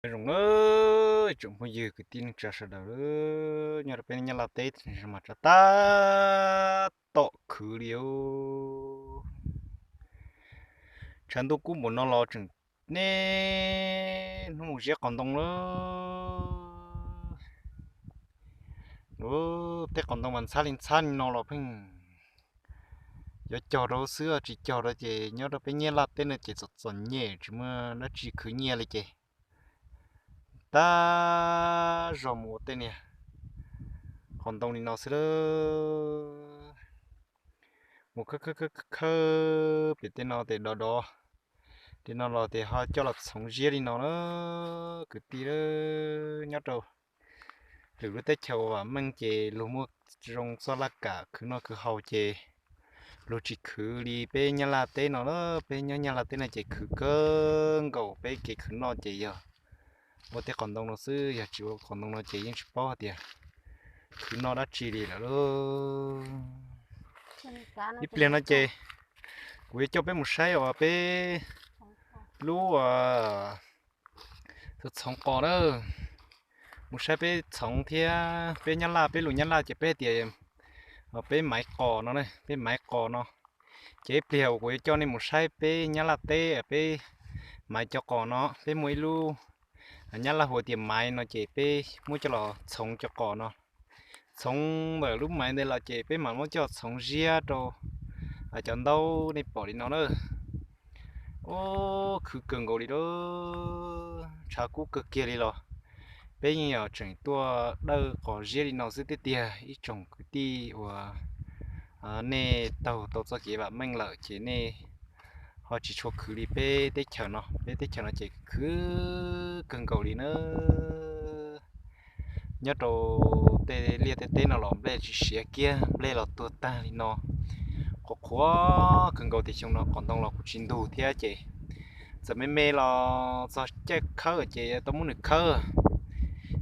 Nyob zoo na, tsoom phooj ywg kwv tij neej tsa sawv daws, nyob rau peb Nyab Laj teb mas tshav tab tom khwv li os. Tshav ntuj kub npaum no los tseem niaj hnub mus ziab qos ntoo lawm. Tej qos ntoo mas ntxhab li ntxhab li no los pheej yuav cog rau xwb, tsis cog rau ces nyob rau peb Nyab Laj teb no ces txom txom nyem tsis muaj dab tsi khwv nyiaj li ces tag zog mus ua tej niag qos ntoo li no xwb lawm. Mus khawb khawb khawb khawb pem tej no tes dov dov li no los tes ho coj los txhoov ziab li no na kwv tij. Nyob rau lwm lub teb chaws uas vam meej ces luag muaj zoo txoj laj kam khwv noj khwv haus ces luag tsis khwv li peb Nyab Laj teb no na. Peb nyob Nyab Laj teb no ces khwv kawg nkaus, peb kev khwv noj ces yog ua tej qos ntoo no xwb, yog tsis ua qos ntoo no ces yeej tsis paub hais tias khwv noj dab tsi li lawm lauj. Ib pliag no ces kuv yuav coj peb mus saib uas peb lub txhoov qos na, mus saib peb txhoov thiab peb Nyab Laj, peb lus Nyab Laj ces peb hais tias peb maiv qos no, peb maiv qos no. Ces ib pliag uas kuv yuav coj nej mus saib peb Nyab Laj teb peb maiv cov qos no, peb muaj ib lub Nyab Laj hu tias maiv no ces peb muab coj los txhoov cov qos no. Txhoov ntawm lub maiv ntawd los ces peb mam muab coj txhoov ziab rau cov ntaub nej pom li no na. Ub, khwv kawg nkaus li lauj, tshav kub kawg kiag li los peb yeej yog tseem tuaj dawj qos ziab li no xwb tiag tiag. Ib tsoom kwv tij uas nej taug tau txoj kev vam meej lawm ces nej ho tsis tshua khwv li peb teb chaws no. Peb teb chaws no ces khwv kawg nkaus li na. Nyob rau tej liaj tej teb no los nplej tsis siav kiag, nplej los tuag tag li no. Qhuav qhuav kawg nkaus tias xyoo no qos ntoo los kuj tsis ntug thiab ces txawm me me los txog caij khawb ces yuav tau muab nws khawb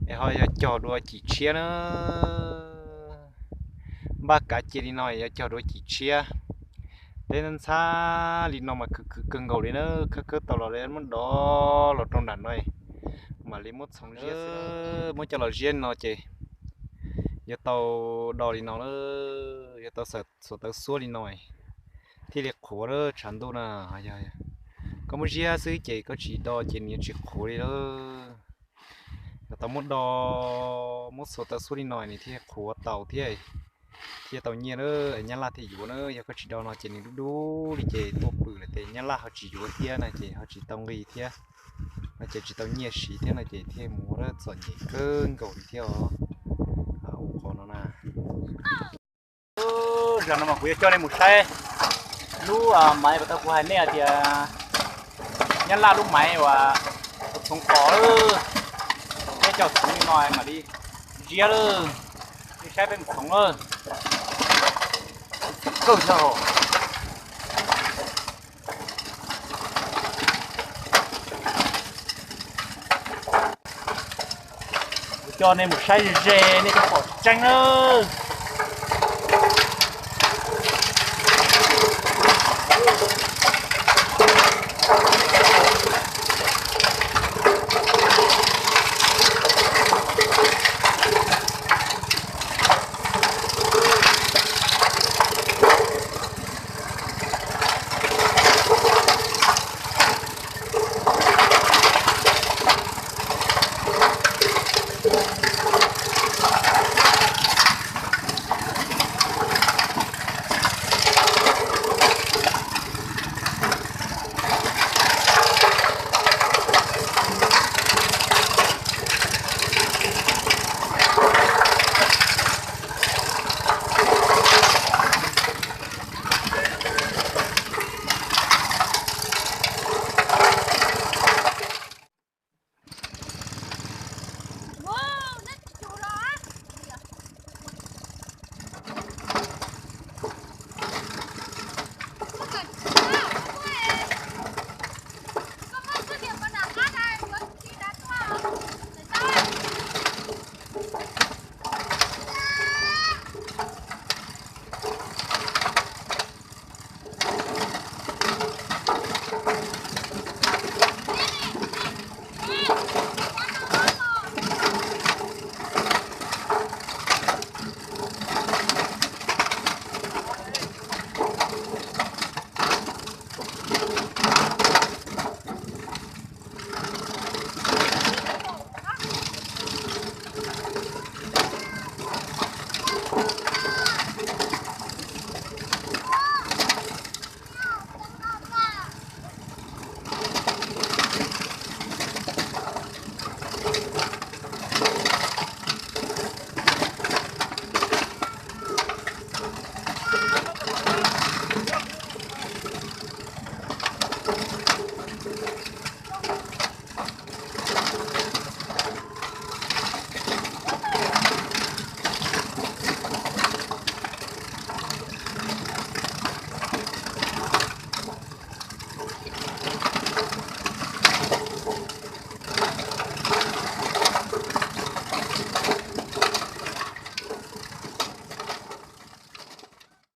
es ho yog cog dua cim tshiab na. Npaj kav cia li no yuav cog dua cim tshiab. Teb ntxhab li no mas khwv khwv kawg nkaus li na, khawb khawb tau los muab dov los rau nram no mam li muab txhoov ziab xwb. Muab coj los ziab no ces yuav tau do li no, yuav tau xuas tawv xuab li no thiaj li qhuav lawm tshav ntuj na. Koj muab ziab xwb ces koj tsis do ces nws yuav tsis qhuav li lawm. Yuav tau muab do, muab xuas tawv xuab li no nws thiaj qhuav tau thiab, thiaj tau nyiaj na. Nyab laj thiaj yuav na, yog koj tsis do no ces nws dub dub li ces tuaj pwm lawm ces nyab laj ho tsis yuav thiab na ces ho tsis tau nqi thiab, no ces tsis tau nyiaj siv thiab no ces thiaj mus ua txom nyem kawg nkaus li thiab os. Ua qhov no na. Zaum no mas kuv yuav coj nej mus saib lub maiv uas tau kuv hais nej hais tias nyab laj lub maiv uas txhoov qos, peb coj txhoov li no mam li ziab lawm. Nej saib peb mus txhoov lawm. Kawg nkaus. Kuv coj nej mus saib ze ze nej thiaj pom tseeb nawb.